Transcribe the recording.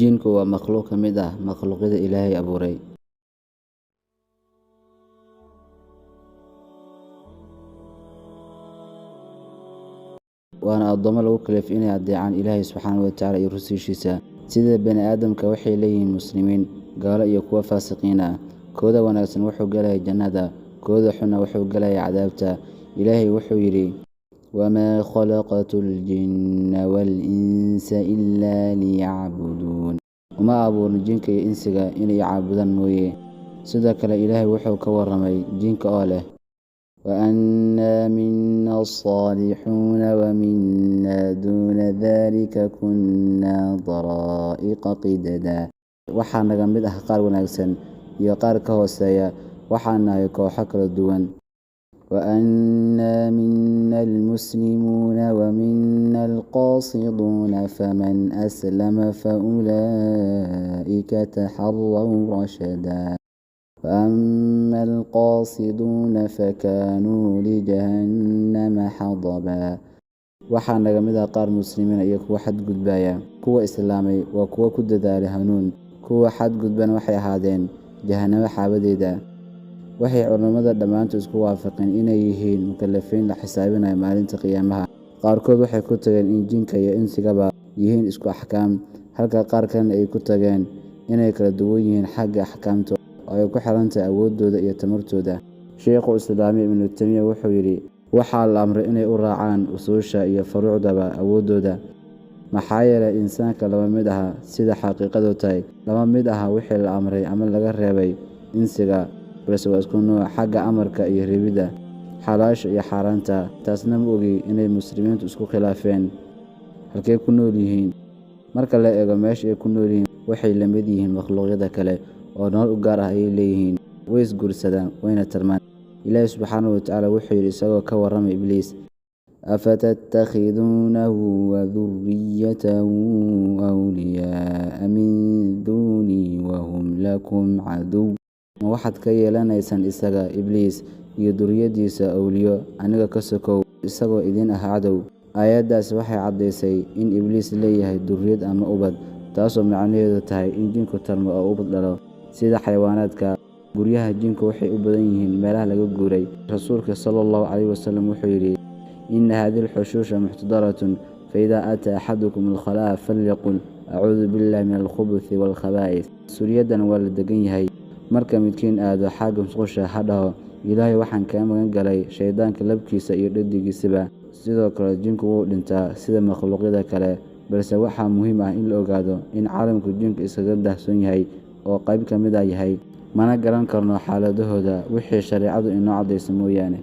Jinku waa makhluuq ka mid ah makhluuqyada Ilaahay abuuray. Waana addoommo lagu kalifay inay adeecaan Ilaahay subxaanahu wa tacaala iyo rusushiisa. Sida bani'aadamka waxay leeyihiin muslimiin, gaalo iyo kuwa faasiqiin ah. Kooda wanaagsan wuxuu galayaa jannada, kooda xunna wuxuu galayaa cadaabta. Ilaahay wuxuu yidhi: Wamaa khalaqtu l-jinna wal-insa illaa liyacbuduun. Uma abuurin jinka iyo insiga inay i caabudaan mooye. Sidoo kale Ilaahay wuxuu ka warramay jinka oo leh: Wa annaa minna as-saalixuuna wa minnaa duuna daalika kunnaa daraa'iqa qidadaa. Waxaa naga mid ah qaar wanaagsan iyo qaar ka hooseeya, waxaan nahay kooxo kala duwan. Wa annaa minna al-muslimuuna wa minna al-qaasituuna faman aslama fa ulaa'ika taxarraw rashadaa. Wa amma al-qaasituuna fakaanuu lijahannama xadabaa. Waxaa naga mid ah qaar muslimiin ah iyo kuwa xadgudbaya. Kuwa islaamay waa kuwo ku dadaalay hanuun, kuwa xadgudbana waxay ahaadeen jahannamo xaabadeeda. Waxay culimmada dhammaantood isku waafaqeen inay yihiin mukallafiin la xisaabinayo maalinta qiyaamaha. Qaarkood waxay ku tageen in jinka iyo insigaba yihiin isku axkaam, halka qaar kalena ay ku tageen inay kala duwan yihiin xagga axkaamta oo ay ku xiran tahay awooddooda iyo tamartooda. Sheikhu Islaam Ibnu Taymiya wuxuu yidhi: Waxaa la amray inay u raacaan usuusha iyo furuucdaba awooddooda, maxaa yeelay insaanka lama mid aha sida xaqiiqadu tahay, lama mid aha wixii la amray ama laga reebay insiga, balse waa isku nooc xagga amarka iyo reebidda, xalaasha iyo xaaraanta. Taasna ma ogi inay muslimiintu isku khilaafeen halkay ku nool yihiin. Marka la eego meesha ay ku nool yihiin, waxay la mid yihiin makhluuqyada kale oo nolol u gaar ah ayay leeyihiin. Way isguursadaan, wayna tarmaan. Ilaahay subxaanahu wa tacaala wuxuu yidhi isagoo ka warramay Ibliis: Afatattakhiduunahu wa dhurriyyatahu awliyaa'a min duunii wa hum lakum caduw. Ma waxaad ka yeelanaysaan isaga, Ibliis, iyo durriyaddiisa awliyo aniga ka sokow, isagoo idin ah cadow. Aayaddaasi waxay caddaysay in Ibliis leeyahay durriyad ama ubad, taasoo macnaheedu tahay in jinku tarmo oo ubad dhalo. Sida xayawaanaadka, guryaha jinku waxay u badan yihiin meelaha laga guuray. Rasuulka sallallahu calayhi wasallam wuxuu yidhi: Inna haadihi al-xushuusha muxtadaratun, fa idaa ataa axadukum al-khalaa'a falyaqul acuudu billaahi min al-khubuthi wal-khabaa'ith. Suuriyadan waa la degan yahay. Marka midkiin aado xagga musqusha, ha dhaho: Ilaahay waxaan kaga magan galay shaydaanka labkiisa iyo dheddiggiisaba. Sidoo kale jinku wuu dhintaa sida makhluuqyada kale, balse waxaa muhiim ah in la ogaado in caalamka jinku iskaga daahsoon yahay oo qayb ka mid ah yahay. Mana garan karno xaaladahooda wixii shareecadu inoo caddayso mooyaane.